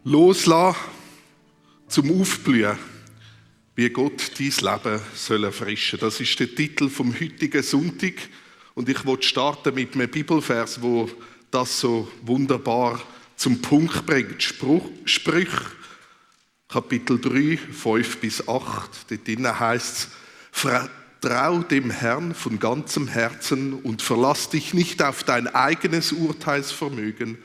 Loslassen zum Aufblühen, wie Gott dein Leben soll erfrischen. Das ist der Titel vom heutigen Sonntag. Und ich will starten mit einem Bibelvers, wo das so wunderbar zum Punkt bringt. Sprüche, Kapitel 3, 5 bis 8. Dort drinnen heisst es: Vertrau dem Herrn von ganzem Herzen und verlass dich nicht auf dein eigenes Urteilsvermögen.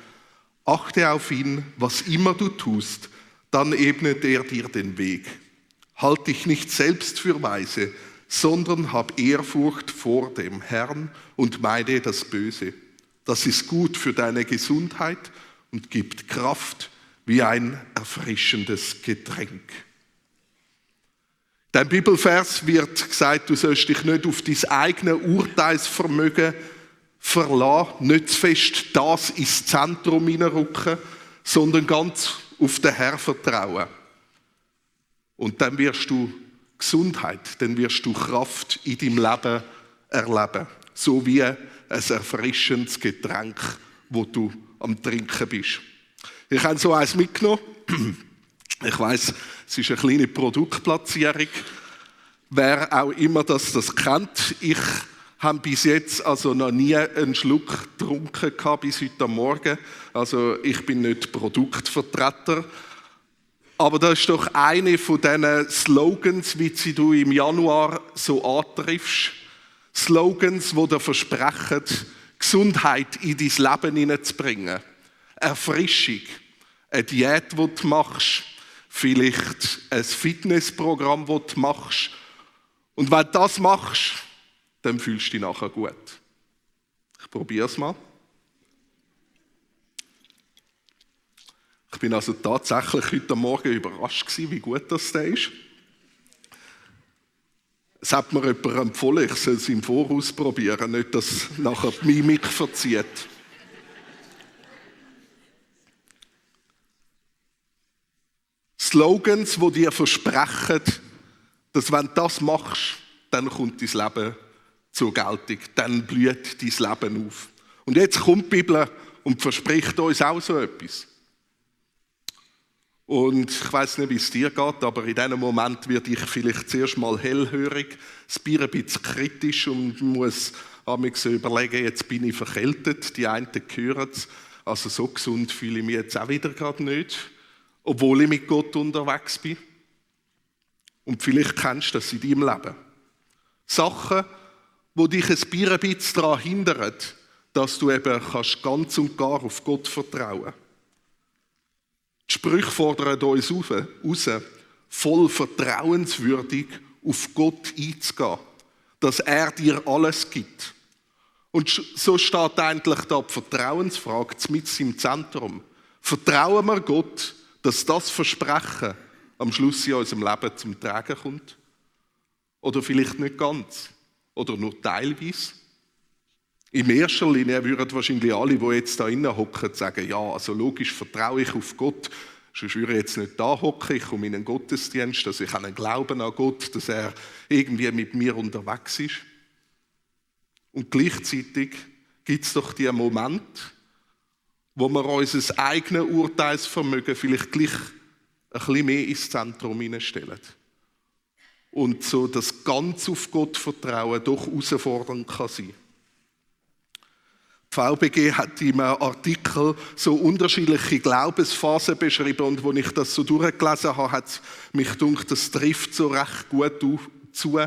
Achte auf ihn, was immer du tust, dann ebnet er dir den Weg. Halt dich nicht selbst für weise, sondern hab Ehrfurcht vor dem Herrn und meide das Böse. Das ist gut für deine Gesundheit und gibt Kraft wie ein erfrischendes Getränk. Dein Bibelvers wird gesagt, du sollst dich nicht auf dein eigenes Urteilsvermögen verlassen, nicht zu fest das ins Zentrum hineinrücken, sondern ganz auf den Herrn vertrauen. Und dann wirst du Gesundheit, dann wirst du Kraft in deinem Leben erleben. So wie ein erfrischendes Getränk, wo du am Trinken bist. Ich habe so eins mitgenommen. Ich weiss, es ist eine kleine Produktplatzierung. Wer auch immer das kennt, ich habe bis jetzt also noch nie einen Schluck getrunken bis heute Morgen. Also ich bin nicht Produktvertreter. Aber das ist doch eine von diesen Slogans, wie sie du im Januar so antriffst. Slogans, die dir versprechen, Gesundheit in dein Leben hineinzubringen. Erfrischung, eine Diät, die du machst, vielleicht ein Fitnessprogramm, das du machst. Und wenn du das machst, dann fühlst du dich nachher gut. Ich probiere es mal. Ich bin also tatsächlich heute Morgen überrascht gewesen, wie gut das ist. Es hat mir jemand empfohlen, ich soll es im Voraus probieren, nicht, dass nachher die Mimik verzieht. Slogans, die dir versprechen, dass wenn du das machst, dann kommt dein Leben zur Geltung, dann blüht dein Leben auf. Und jetzt kommt die Bibel und verspricht uns auch so etwas. Und ich weiss nicht, wie es dir geht, aber in diesem Moment werde ich vielleicht zuerst mal hellhörig, das Bier ein bisschen kritisch und muss mich so überlegen, jetzt bin ich verkältet, die einen hören es. Also so gesund fühle ich mich jetzt auch wieder gerade nicht, obwohl ich mit Gott unterwegs bin. Und vielleicht kennst du das in deinem Leben. Sachen, wo dich ein bisschen daran hindern, dass du eben kannst ganz und gar auf Gott vertrauen kannst. Die Sprüche fordern uns raus, voll vertrauenswürdig auf Gott einzugehen, dass er dir alles gibt. Und so steht eigentlich da die Vertrauensfrage mitten im Zentrum. Vertrauen wir Gott, dass das Versprechen am Schluss in unserem Leben zum Tragen kommt? Oder vielleicht nicht ganz? Oder nur teilweise? In erster Linie würden wahrscheinlich alle, die jetzt da drinnen hocken, sagen, ja, also logisch vertraue ich auf Gott, sonst würde ich jetzt nicht da hocken, ich komme in einen Gottesdienst, dass ich an einen Glauben an Gott, dass er irgendwie mit mir unterwegs ist. Und gleichzeitig gibt es doch die Momente, wo wir unser eigenes Urteilsvermögen vielleicht gleich ein bisschen mehr ins Zentrum hineinstellen. Und so das ganz auf Gott vertrauen doch herausfordernd kann sein. Die VBG hat in einem Artikel so unterschiedliche Glaubensphasen beschrieben und als ich das so durchgelesen habe, hat es mich gedacht, das trifft so recht gut zu,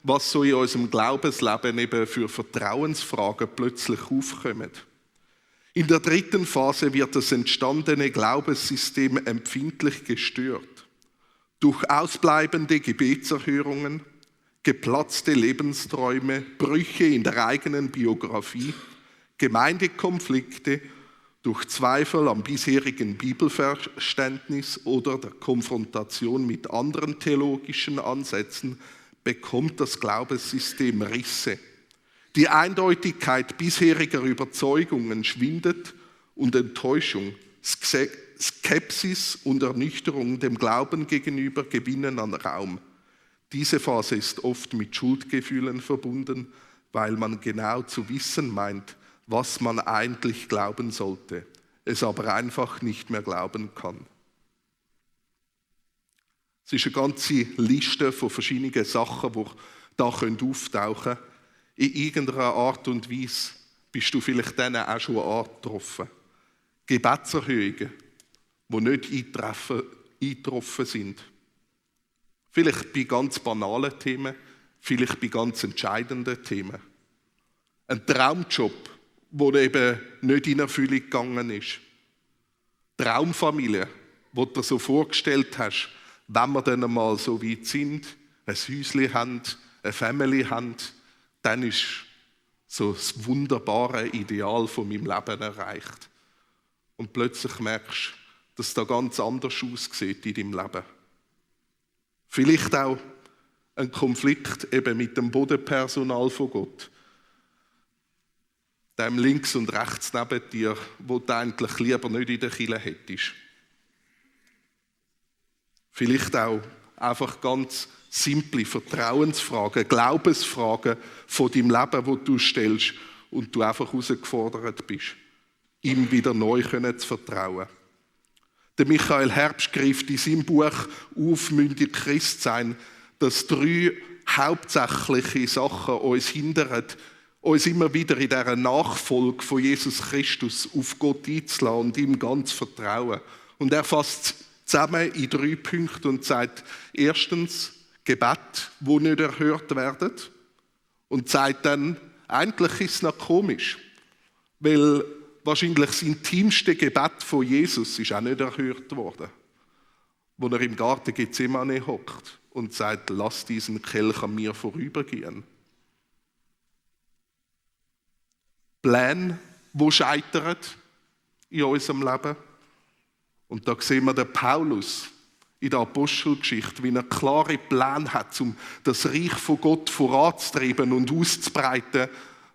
was so in unserem Glaubensleben eben für Vertrauensfragen plötzlich aufkommen. In der dritten Phase wird das entstandene Glaubenssystem empfindlich gestört. Durch ausbleibende Gebetserhörungen, geplatzte Lebensträume, Brüche in der eigenen Biografie, Gemeindekonflikte, durch Zweifel am bisherigen Bibelverständnis oder der Konfrontation mit anderen theologischen Ansätzen bekommt das Glaubenssystem Risse. Die Eindeutigkeit bisheriger Überzeugungen schwindet und Enttäuschung, Skepsis und Ernüchterung dem Glauben gegenüber gewinnen an Raum. Diese Phase ist oft mit Schuldgefühlen verbunden, weil man genau zu wissen meint, was man eigentlich glauben sollte, es aber einfach nicht mehr glauben kann. Es ist eine ganze Liste von verschiedenen Sachen, die da auftauchen können. In irgendeiner Art und Weise bist du vielleicht denen auch schon angetroffen. Gebetserhöhungen, die nicht eingetroffen sind. Vielleicht bei ganz banalen Themen, vielleicht bei ganz entscheidenden Themen. Ein Traumjob, der eben nicht in Erfüllung gegangen ist. Traumfamilie, die du dir so vorgestellt hast, wenn wir dann einmal so weit sind, ein Häuschen haben, eine Family haben, dann ist so das wunderbare Ideal von meinem Leben erreicht. Und plötzlich merkst du, dass es da ganz anders aussieht in deinem Leben. Vielleicht auch ein Konflikt eben mit dem Bodenpersonal von Gott. Dem links und rechts neben dir, wo du eigentlich lieber nicht in der Kirche hättest. Vielleicht auch einfach ganz simple Vertrauensfragen, Glaubensfragen von deinem Leben, die du stellst und du einfach herausgefordert bist, ihm wieder neu zu vertrauen. Der Michael Herbst greift in seinem Buch auf, mündig Christ sein, dass 3 hauptsächliche Sachen uns hindern, uns immer wieder in dieser Nachfolge von Jesus Christus auf Gott einzulassen und ihm ganz vertrauen. Und er fasst zusammen in 3 Punkte und sagt, erstens Gebet, wo nicht erhört werden, und sagt dann, eigentlich ist es noch komisch, weil wahrscheinlich das intimste Gebet von Jesus ist auch nicht erhört worden, wo er im Garten Gethsemane hockt und sagt, lass diesen Kelch an mir vorübergehen. Pläne, die scheitern in unserem Leben. Und da sehen wir den Paulus in der Apostelgeschichte, wie er klare Pläne hat, um das Reich von Gott voranzutreiben und auszubreiten.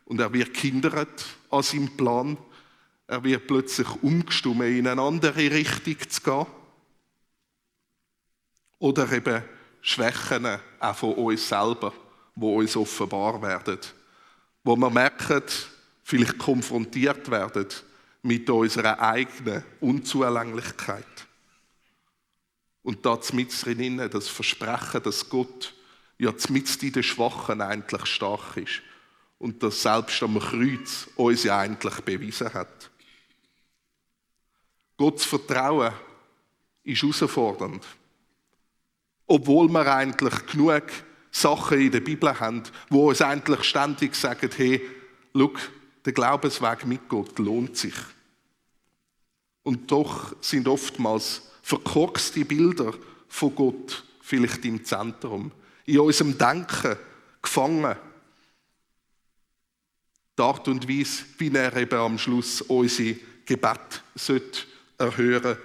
Und er wird gehindert an seinem Plan. Er wird plötzlich umgestimmt, in eine andere Richtung zu gehen. Oder eben Schwächen auch von uns selber, die uns offenbar werden. Wo wir merken, vielleicht konfrontiert werden mit unserer eigenen Unzulänglichkeit. Und da mitten drin das Versprechen, dass Gott ja mitten in den Schwachen eigentlich stark ist und das selbst am Kreuz uns ja eigentlich bewiesen hat. Gottes Vertrauen ist herausfordernd. Obwohl wir eigentlich genug Sachen in der Bibel haben, die uns eigentlich ständig sagen, hey, schau, der Glaubensweg mit Gott lohnt sich. Und doch sind oftmals verkorkste Bilder von Gott vielleicht im Zentrum, in unserem Denken gefangen. Die Art und Weise, wie er eben am Schluss unsere Gebete erhören sollte.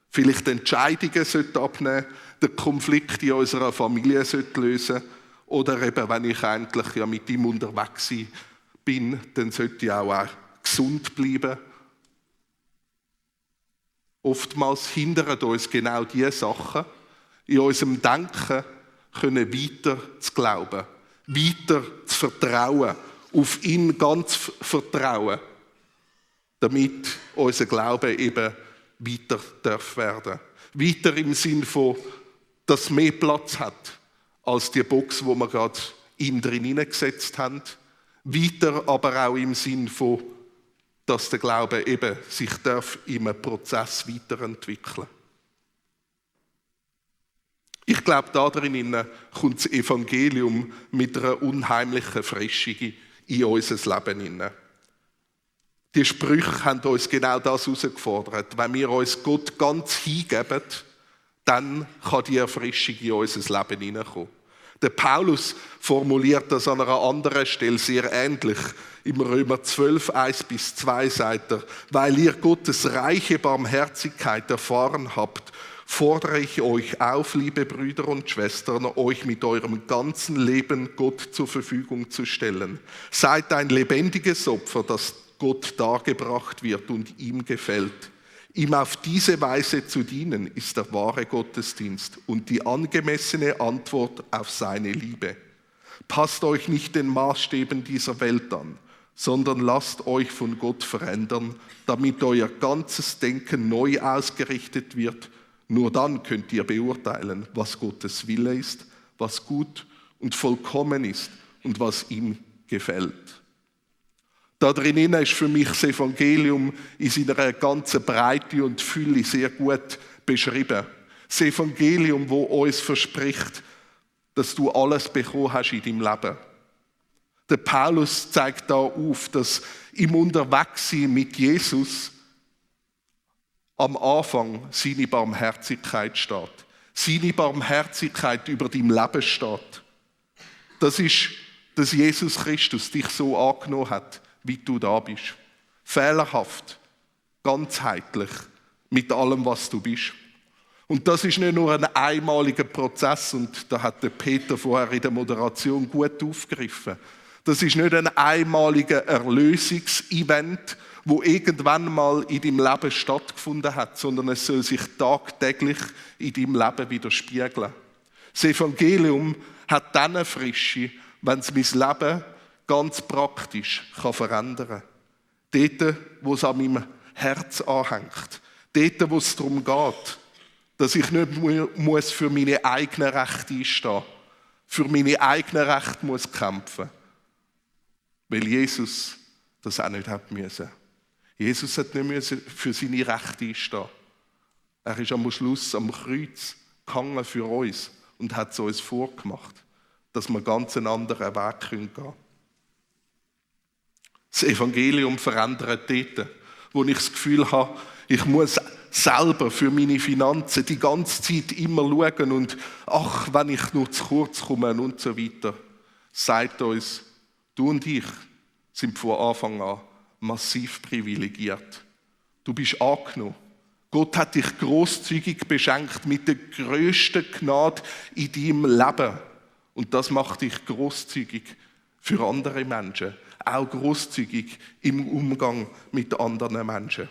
Vielleicht Entscheidungen abnehmen sollte, den Konflikt in unserer Familie lösen sollte. Oder eben, wenn ich eigentlich ja mit ihm unterwegs bin, dann sollte ich auch gesund bleiben. Oftmals hindern uns genau diese Sachen, in unserem Denken können weiter zu glauben, weiter zu vertrauen, auf ihn ganz vertrauen, damit unser Glaube eben weiter darf werden. Weiter im Sinn von, dass mehr Platz hat als die Box, wo wir gerade ihn drin hineingesetzt haben. Weiter aber auch im Sinn von, dass der Glaube eben sich darf in einem Prozess weiterentwickeln. Ich glaube, darin kommt das Evangelium mit einer unheimlichen Frische in unser Leben hinein. Die Sprüche haben uns genau das herausgefordert. Wenn wir uns Gott ganz hingeben, dann kann die Erfrischung in unser Leben hineinkommen. Der Paulus formuliert das an einer anderen Stelle sehr ähnlich. Im Römer 12, 1-2 sagt er, weil ihr Gottes reiche Barmherzigkeit erfahren habt, fordere ich euch auf, liebe Brüder und Schwestern, euch mit eurem ganzen Leben Gott zur Verfügung zu stellen. Seid ein lebendiges Opfer, das Gott dargebracht wird und ihm gefällt. Ihm auf diese Weise zu dienen, ist der wahre Gottesdienst und die angemessene Antwort auf seine Liebe. Passt euch nicht den Maßstäben dieser Welt an, sondern lasst euch von Gott verändern, damit euer ganzes Denken neu ausgerichtet wird Nur dann könnt ihr beurteilen, was Gottes Wille ist, was gut und vollkommen ist und was ihm gefällt. Da drinnen ist für mich das Evangelium in seiner ganzen Breite und Fülle sehr gut beschrieben. Das Evangelium, das uns verspricht, dass du alles bekommen hast in deinem Leben. Der Paulus zeigt da auf, dass im Unterwegssein mit Jesus am Anfang seine Barmherzigkeit steht. Seine Barmherzigkeit über dein Leben steht. Das ist, dass Jesus Christus dich so angenommen hat, wie du da bist. Fehlerhaft, ganzheitlich, mit allem, was du bist. Und das ist nicht nur ein einmaliger Prozess, und da hat der Peter vorher in der Moderation gut aufgegriffen. Das ist nicht ein einmaliger Erlösungsevent, wo irgendwann mal in deinem Leben stattgefunden hat, sondern es soll sich tagtäglich in deinem Leben widerspiegeln. Das Evangelium hat dann eine Frische, wenn es mein Leben ganz praktisch verändern kann. Dort, wo es an meinem Herz anhängt. Dort, wo es darum geht, dass ich nicht muss für meine eigenen Rechte einstehen, für meine eigenen Rechte muss kämpfen. Weil Jesus das auch nicht hat müssen. Jesus hat nicht müssen für seine Rechte einstehen. Er ist am Schluss am Kreuz gehangen für uns und hat es uns vorgemacht, dass wir ganz einen anderen Weg gehen können. Das Evangelium verändert dort, wo ich das Gefühl habe, ich muss selber für meine Finanzen die ganze Zeit immer schauen und ach, wenn ich nur zu kurz komme und so weiter. Sagt uns, du und ich sind von Anfang an massiv privilegiert. Du bist angenommen. Gott hat dich grosszügig beschenkt mit der grössten Gnade in deinem Leben. Und das macht dich grosszügig für andere Menschen. Auch grosszügig im Umgang mit anderen Menschen.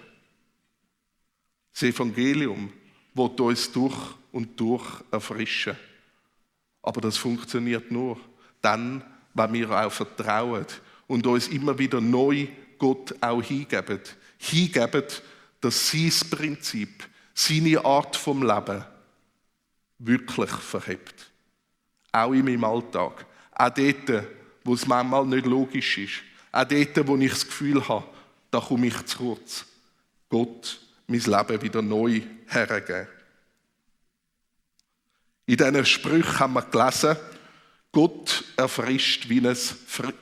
Das Evangelium will uns durch und durch erfrischen. Aber das funktioniert nur dann, wenn wir auch vertrauen und uns immer wieder neu Gott auch hingeben. Hingeben, dass sein Prinzip, seine Art vom Leben wirklich verhebt. Auch in meinem Alltag. Auch dort, wo es manchmal nicht logisch ist. Auch dort, wo ich das Gefühl habe, da komme ich zu kurz. Gott mein Leben wieder neu hergeben. In diesen Sprüchen haben wir gelesen, Gott erfrischt wie ein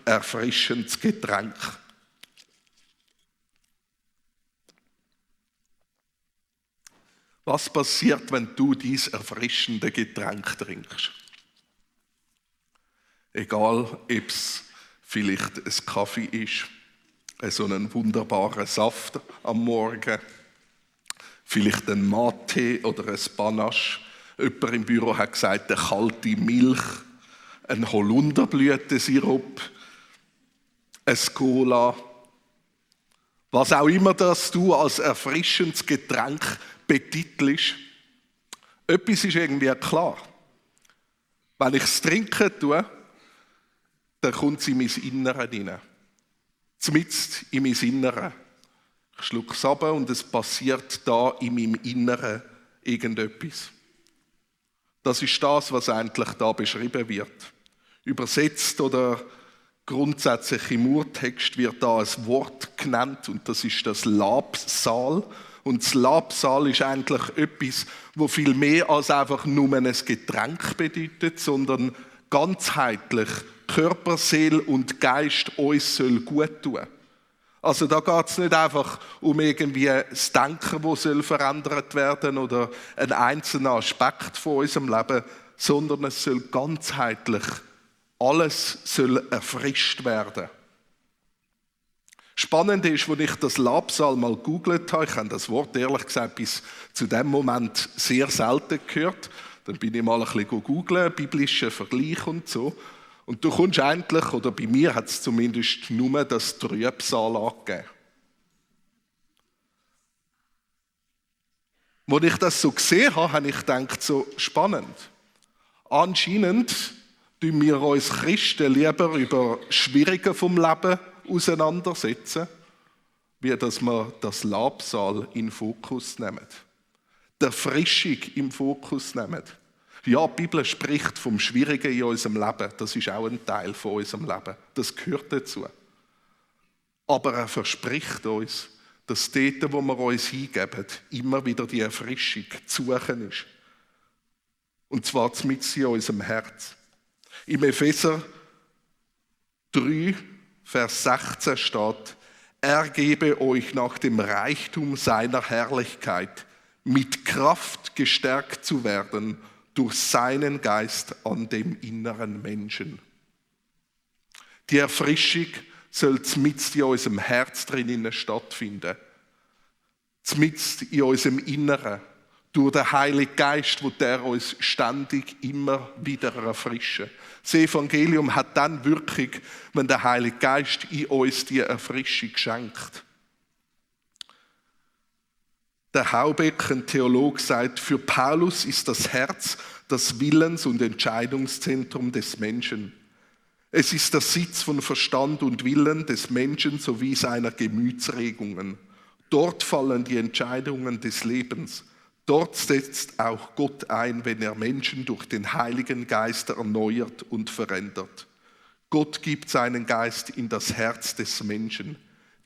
erfrischendes Getränk. Was passiert, wenn du dieses erfrischende Getränk trinkst? Egal, ob es vielleicht ein Kaffee ist, so einen wunderbaren Saft am Morgen, vielleicht ein Mate oder ein Panache. Jemand im Büro hat gesagt, eine kalte Milch, ein Holunderblütensirup, ein Cola. Was auch immer das du als erfrischendes Getränk betitelst, etwas ist irgendwie klar. Wenn ich es trinken tue, dann kommt es in mein Innere hinein. Zumindest in mein Innere. Ich schlucke es runter und es passiert da in meinem Inneren irgendetwas. Das ist das, was eigentlich da beschrieben wird. Übersetzt oder grundsätzlich im Urtext wird da ein Wort genannt und das ist das Labsal. Und das Labsal ist eigentlich etwas, wo viel mehr als einfach nur ein Getränk bedeutet, sondern ganzheitlich Körper, Seele und Geist uns soll gut tun. Also da geht es nicht einfach um irgendwie das Denken, das soll verändert werden oder ein einzelner Aspekt von unserem Leben, sondern es soll ganzheitlich, alles soll erfrischt werden. Spannend ist, als ich das Labsal mal gegoogelt habe, ich habe das Wort ehrlich gesagt bis zu dem Moment sehr selten gehört, dann bin ich mal ein bisschen googeln, biblische Vergleich und so. Und du kommst eigentlich, oder bei mir hat es zumindest nur das Trübsal angegeben. Als ich das so gesehen habe, habe ich gedacht, so spannend. Anscheinend tun wir uns Christen lieber über Schwierige vom Leben auseinandersetzen, wie dass wir das Labsal in den Fokus nehmen. die Erfrischung im Fokus nehmen. Ja, die Bibel spricht vom Schwierigen in unserem Leben. Das ist auch ein Teil von unserem Leben. Das gehört dazu. Aber er verspricht uns, dass dort, wo wir uns hingeben, immer wieder die Erfrischung zu suchen ist. Und zwar mitten in unserem Herz. Im Epheser 3, Vers 16 steht: Er gebe euch nach dem Reichtum seiner Herrlichkeit mit Kraft gestärkt zu werden durch seinen Geist an dem inneren Menschen. Die Erfrischung soll mitten in unserem Herz drinnen stattfinden. Mitten in unserem Inneren. Durch den Heiligen Geist, wo der uns ständig immer wieder erfrischen. Das Evangelium hat dann Wirkung, wenn der Heilige Geist in uns die Erfrischung schenkt. Der Haubeck, ein Theologe, sagt, für Paulus ist das Herz das Willens- und Entscheidungszentrum des Menschen. Es ist der Sitz von Verstand und Willen des Menschen sowie seiner Gemütsregungen. Dort fallen die Entscheidungen des Lebens. Dort setzt auch Gott ein, wenn er Menschen durch den Heiligen Geist erneuert und verändert. Gott gibt seinen Geist in das Herz des Menschen.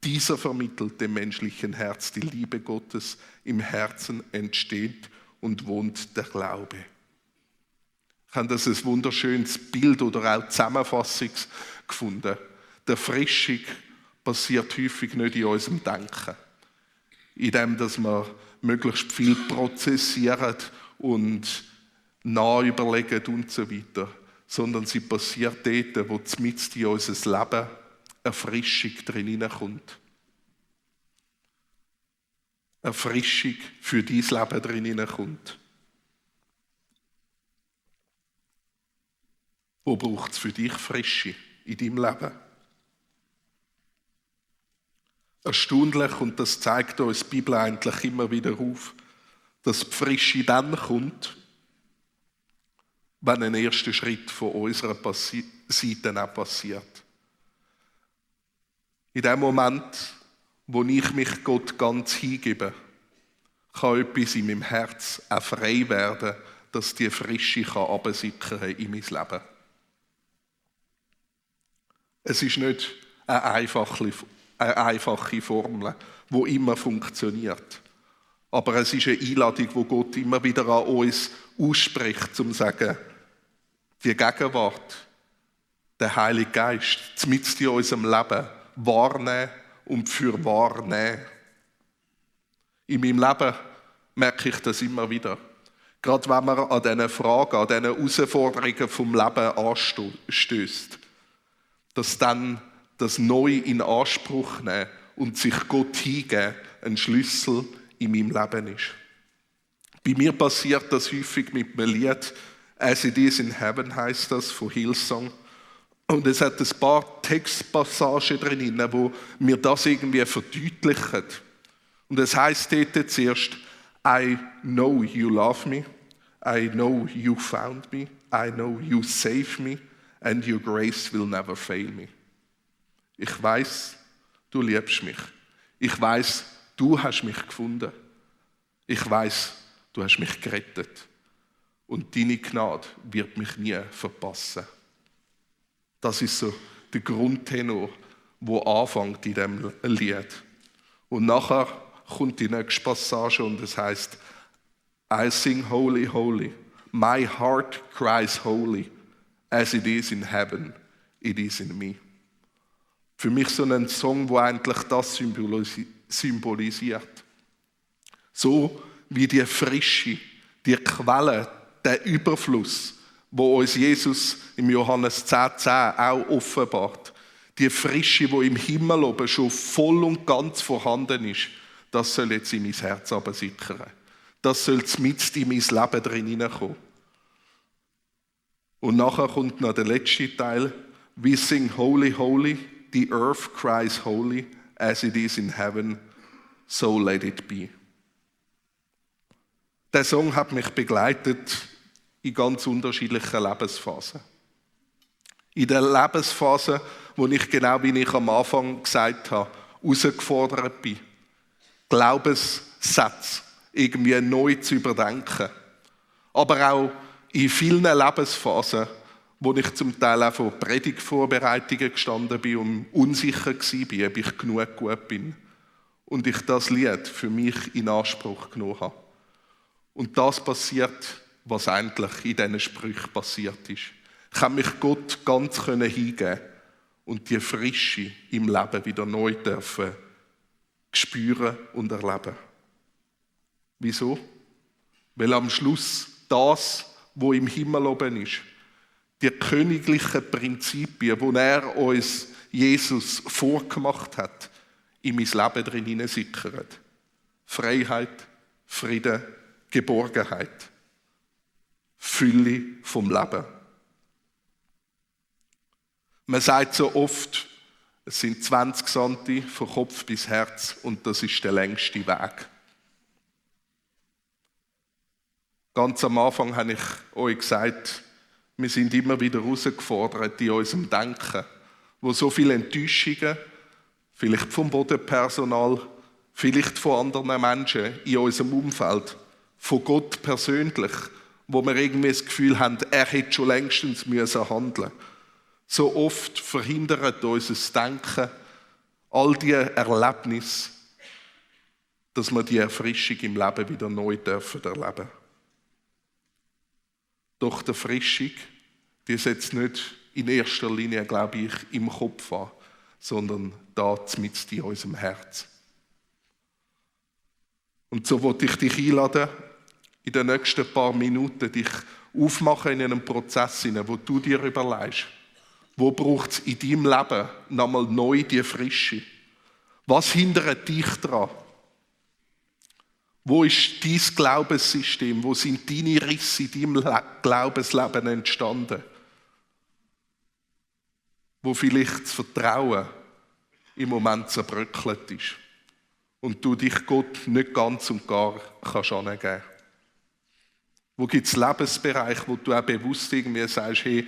Dieser vermittelt dem menschlichen Herz die Liebe Gottes. Im Herzen entsteht und wohnt der Glaube. Ich habe das ein wunderschönes Bild oder auch Zusammenfassung gefunden. Die Erfrischung passiert häufig nicht in unserem Denken. In dem, dass wir möglichst viel prozessieren und nachüberlegen und so weiter. Sondern sie passiert dort, wo mitten in unser Leben Erfrischung drin hineinkommt. Erfrischung für dein Leben drin hineinkommt. Wo braucht es für dich Frische in deinem Leben? Erstaunlich, und das zeigt uns die Bibel eigentlich immer wieder auf, dass die Frische dann kommt, wenn ein erster Schritt von unserer Seite auch passiert. In dem Moment, wo ich mich Gott ganz hingebe, kann etwas in meinem Herz auch frei werden, dass die Frische herabsickern in mein Leben. Es ist nicht eine einfache Formel, die immer funktioniert. Aber es ist eine Einladung, die Gott immer wieder an uns ausspricht, um zu sagen, die Gegenwart, der Heilige Geist, mitten in unserem Leben wahrnehmen und für wahrnehmen. In meinem Leben merke ich das immer wieder. Gerade wenn man an diesen Fragen, an diesen Herausforderungen vom Leben anstößt, dass dann das neu in Anspruch nehmen und sich Gott hingeben, ein Schlüssel in meinem Leben ist. Bei mir passiert das häufig mit einem Lied, «As it is in heaven» heisst das, von Hillsong. Und es hat ein paar Textpassagen drin, wo mir das irgendwie verdeutlichen. Und es heisst dort zuerst, «I know you love me, I know you found me, I know you save me, and your grace will never fail me.» Ich weiß, du liebst mich. Ich weiß, du hast mich gefunden. Ich weiß, du hast mich gerettet. Und deine Gnade wird mich nie verpassen. Das ist so der Grundtenor, der anfängt in diesem Lied. Und nachher kommt die nächste Passage und es heißt: I sing holy, holy. My heart cries holy. As it is in heaven, it is in me. Für mich so ein Song, der eigentlich das symbolisiert. So wie die Frische, die Quelle, der Überfluss, wo uns Jesus im Johannes 10,10 auch offenbart. Die Frische, die im Himmel oben schon voll und ganz vorhanden ist, das soll jetzt in mein Herz sickern. Das soll mitten in mein Leben drin hineinkommen. Und nachher kommt noch der letzte Teil. We sing holy, holy, the earth cries holy, as it is in heaven, so let it be. Der Song hat mich begleitet in ganz unterschiedlichen Lebensphasen. In der Lebensphase, wo ich, genau wie ich am Anfang gesagt habe, herausgefordert bin, Glaubenssätze irgendwie neu zu überdenken. Aber auch in vielen Lebensphasen, wo ich zum Teil auch vor Predigtvorbereitungen gestanden bin und unsicher war, ob ich genug gut bin. Und ich das Lied für mich in Anspruch genommen habe. Und das passiert, was eigentlich in diesen Sprüchen passiert ist. Ich habe mich Gott ganz hingeben und die Frische im Leben wieder neu dürfen spüren und erleben. Wieso? Weil am Schluss das, wo im Himmel oben ist, die königlichen Prinzipien, die er uns, Jesus, vorgemacht hat, in mein Leben drin hineinsickern. Freiheit, Frieden, Geborgenheit, Fülle vom Leben. Man sagt so oft, es sind 20 Santi von Kopf bis Herz und das ist der längste Weg. Ganz am Anfang habe ich euch gesagt, wir sind immer wieder herausgefordert in unserem Denken, wo so viele Enttäuschungen, vielleicht vom Bodenpersonal, vielleicht von anderen Menschen in unserem Umfeld, von Gott persönlich, wo wir irgendwie das Gefühl haben, er hätte schon längstens handeln müssen. So oft verhindert unser Denken all die Erlebnisse, dass wir die Erfrischung im Leben wieder neu erleben dürfen. Doch die Erfrischung, die setzt nicht in erster Linie, glaube ich, im Kopf an, sondern da mitten in unserem Herz. Und so wollte ich dich einladen, in den nächsten paar Minuten dich aufmachen in einen Prozess, wo du dir überlegst, wo braucht es in deinem Leben nochmal neu die Frische? Was hindert dich daran? Wo ist dein Glaubenssystem? Wo sind deine Risse in deinem Glaubensleben entstanden? Wo vielleicht das Vertrauen im Moment zerbröckelt ist und du dich Gott nicht ganz und gar kannst angeben. Wo gibt es Lebensbereiche, wo du auch bewusst irgendwie sagst, hey,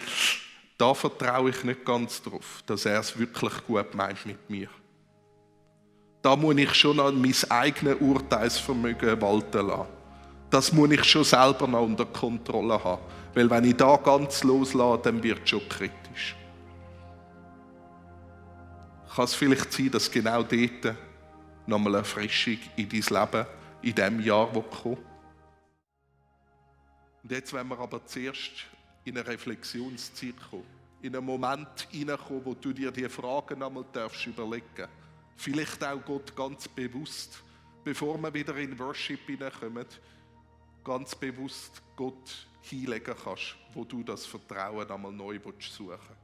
da vertraue ich nicht ganz drauf, dass er es wirklich gut meint mit mir. Da muss ich schon an mein eigenes Urteilsvermögen walten lassen. Das muss ich schon selber noch unter Kontrolle haben. Weil wenn ich da ganz loslasse, dann wird es schon kritisch. Kann es vielleicht sein, dass genau dort nochmal eine Erfrischung in dein Leben in diesem Jahr kommt? Und jetzt wollen wir aber zuerst in eine Reflexionszeit kommen. In einen Moment hineinkommen, wo du dir diese Fragen einmal überlegen darfst. Vielleicht auch Gott ganz bewusst, bevor wir wieder in Worship hineinkommen, ganz bewusst Gott hinlegen kannst, wo du das Vertrauen einmal neu suchen willst.